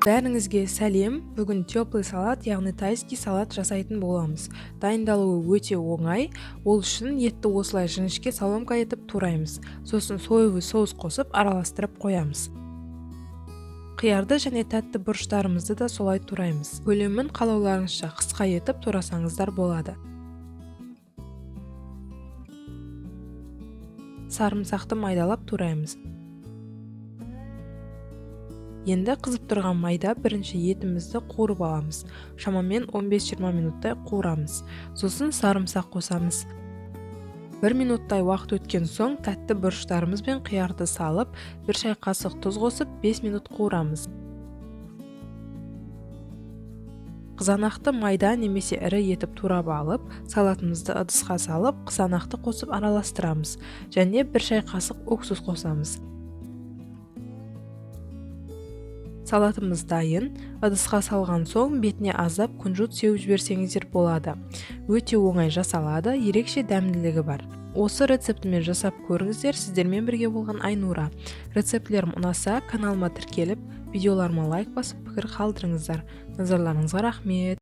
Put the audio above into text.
Бәріңізге сәлем! Бүгін теплый салат, яғни тайский салат жасайтын боламыз. Дайындалуы өте оңай. Ол үшін етті осылай жіңішке соломка етіп тураймыз. Сосын соевый соус қосып араластырып қоямыз. Қиярды және тәтті бұрыштарымызды да солай тураймыз. Көлемін қалауларыңызша қысқа етіп турасаңыздар болады. Сарымсақты майдалап тураймыз. Енді қызып тұрған майда бірінші етімізді қуырып аламыз. Шамамен 15-20 минуттай қуырамыз. Сосын сарымсақ қосамыз. 1 минуттай уақыт өткен соң тәтті бұрыштарымыз бен қиярды салып, 1 шай қасық тұз қосып 5 минут қуырамыз. Қызанақты майда немесе ірі етіп турап алып, салатымызды ыдысқа салып, қызанақты қосып араластырамыз және 1 шай қасық уксус қосамыз. Салатымыз дайын. Ыдысқа салған соң бетіне аздап күнжіт сеуіп жіберсеңіздер болады. Өте оңай жасалады, ерекше дәмділігі бар. Осы рецептімен жасап көріңіздер. Сіздермен бірге болған Айнура. Рецептілерім ұнаса, каналыма тіркеліп, видеоларыма лайк басып, пікір қалдырыңыздар. Назарларыңызға рахмет.